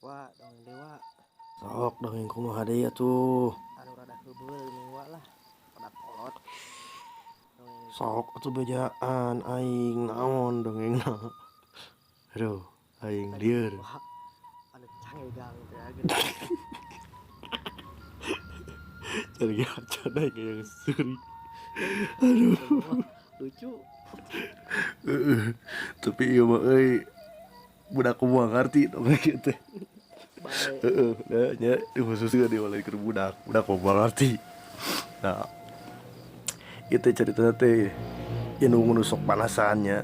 Wah, dongeng dewa. Sok dongeng kumaha deui atuh. Anu rada heubeul geuning wa lah, rada kolot. Dongeng Sok atuh bejaan aing naon dongengna. Aduh, aing lieur. Wah, anu cangegang teh geuning. Cari acan aing yang seuri. Aduh. Lucu. Heeh. Tapi ieu mah euy budak kumaha ngarti dongeng ieu teh. Bae. Heeh, da nya dikhususkeun ieu mah keur budak, budak kumaha ngarti. Nah, ieu teh caritana teh indung nu sok panasan nya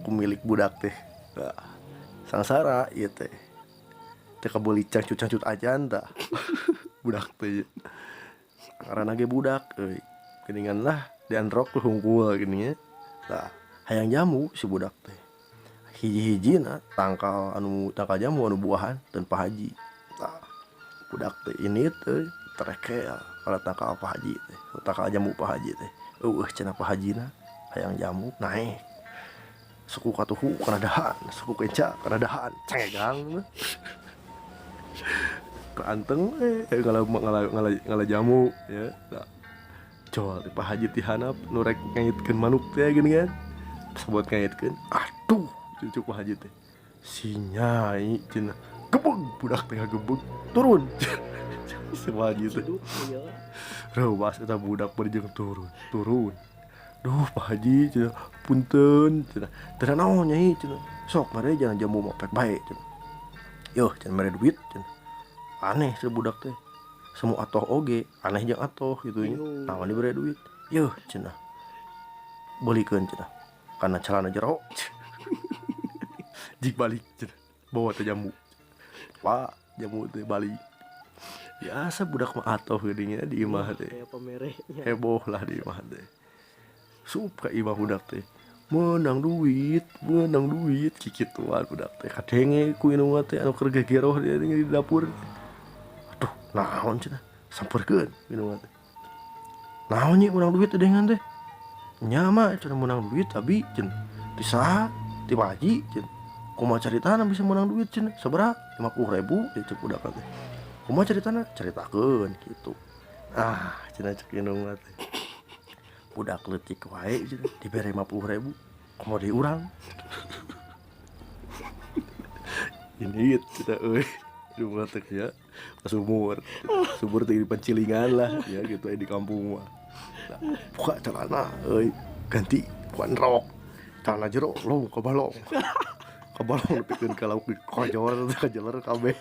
ku milik budak teh. Nah, sangsara ieu teh. Teu kabeuli cangcut-cangcut acan tah. Budak teh. Ngaranna ge budak euy. Geuningan lah diandrok ku hungkul geuning nya. Tah, hayang jamu si budak teh. Hiji-hijina tangkal anu tangkal jamu anu buahan teu Pak Haji. Tah, budak teh ini teh terekel kana tangkal Pak Haji teh, tangkal jamu Pak Haji teh. Eueuh cenah Pak Hajina hayang jamu naek. Suku katuhu kana dahan, suku kenca kana dahan, cengegang. Keanteng ngala ngala ngala ngala jamu ya. Nah, coba Pak Haji ti handap nu rek ngaitkeun manuk teh geuning kan. Pas buat ngaitkeun, aduh cucu Pak Haji teh. Si nyai cenah gebeg budak teh ngagebeg turun. Si Pak Haji teh. Reuwas eta budak bari jeung turun, turun. Duh Pak Haji cenah punten cenah. Teu naon nyai cenah. Sok mere jangan jamu mah pek bae cenah. Yuh cenah mere duit cenah. Aneh si budak teh. Semua atoh oge, aneh jeung atoh gitu nya. Naon dibere duit? Yuh cenah. Beulikeun cenah. Kana celana jero. Jik balik cenah. Bawa teh jamu. Wah, jamu teh balik. Biasa budak mah atoh geuning nya di imah teh. Kayak pemerenya. Heboh lah di imah teh. Sup ka imah budak teh. Menang duit kikituan budak teh. Kadenge ku indung teh anu keur gegeroh dia di dapur. Aduh, naon cenah? Samperkeun indung teh. Naon nya menang duit dedengan teh? Nya mah cenah menang duit abi cenah. Ti saha? Ti Pak Haji cenah. Kumaha caritana bisa menang duit cenah? Sabaraha? 50.000 dia cek budak teh. Kumaha caritana? Caritakeun kitu. Ah, cenah cek indung teh. Budak leutik wae cenah dibere 50.000. Komo deui urang. Ini cenah euy. Indung teh nya sumur. Sumur teh di pancilingan lah ya gitu di kampung mah. Nah, buka celana euy, ganti bukan rok. Celana jero long ka balong. Ka balong nepikeun ka lauk dikojor kajeler kabeh.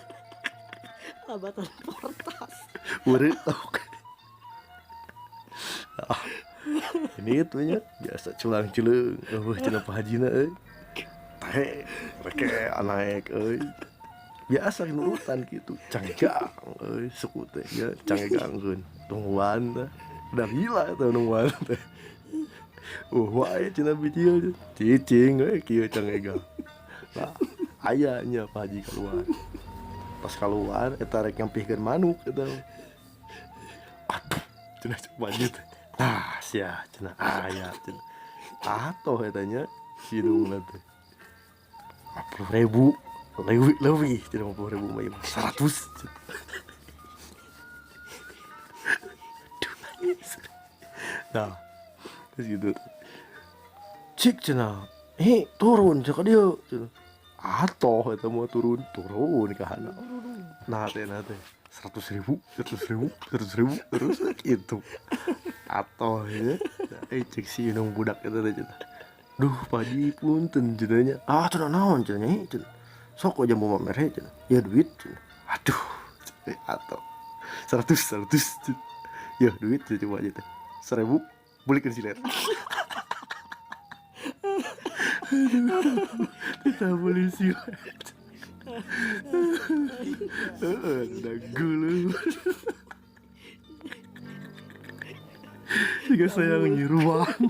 Abatan portas. Ureut lauk. Ah, ini itu nya biasa culang-culeung eueuh cenah Pak Hajina euy. Tahe reke naek euy. Biasa nurutan kitu canggang euy suku teh nya canggangkeun tungguan teh. Udah gila teh nungguan teh. Wae cenah bijil cicing euy kieu canggang. Nah, aya nya Pak Haji keluar. Pas keluar eta rek nyampihkeun manuk eta. Aduh, cenah cek Pak Haji teh. Tah sia cenah aya cenah. Atoh eta nya si indungna teh. 50.000 leuwih leuwih cenah 50.000 mah ieu 100. Nah, terus gitu. Cik cenah, turun cek dieu cenah. Atoh eta mah turun, turun ka handap. Nah teh nah teh 100.000, 100.000, 100.000 terus gitu. Atoh ya. Cek si indung budak eta teh cenah. Duh, Pak Haji punten cenah nya. Ah, cenah naon cenah nya cenah. Sok aja mau mere cenah. Ya duit cenah. Aduh, atoh. 100, 100 cenah. Ya duit cenah coba aja teh. 1.000 belikeun silet. Aduh, kita beli silet. Heeh, udah gulu. Jika saya ngiruan.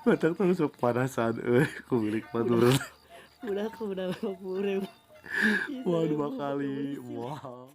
Batak terus sok panasan euy ku milik batur. Udah aku udah 50.000. Wah, 2 kali. Wah.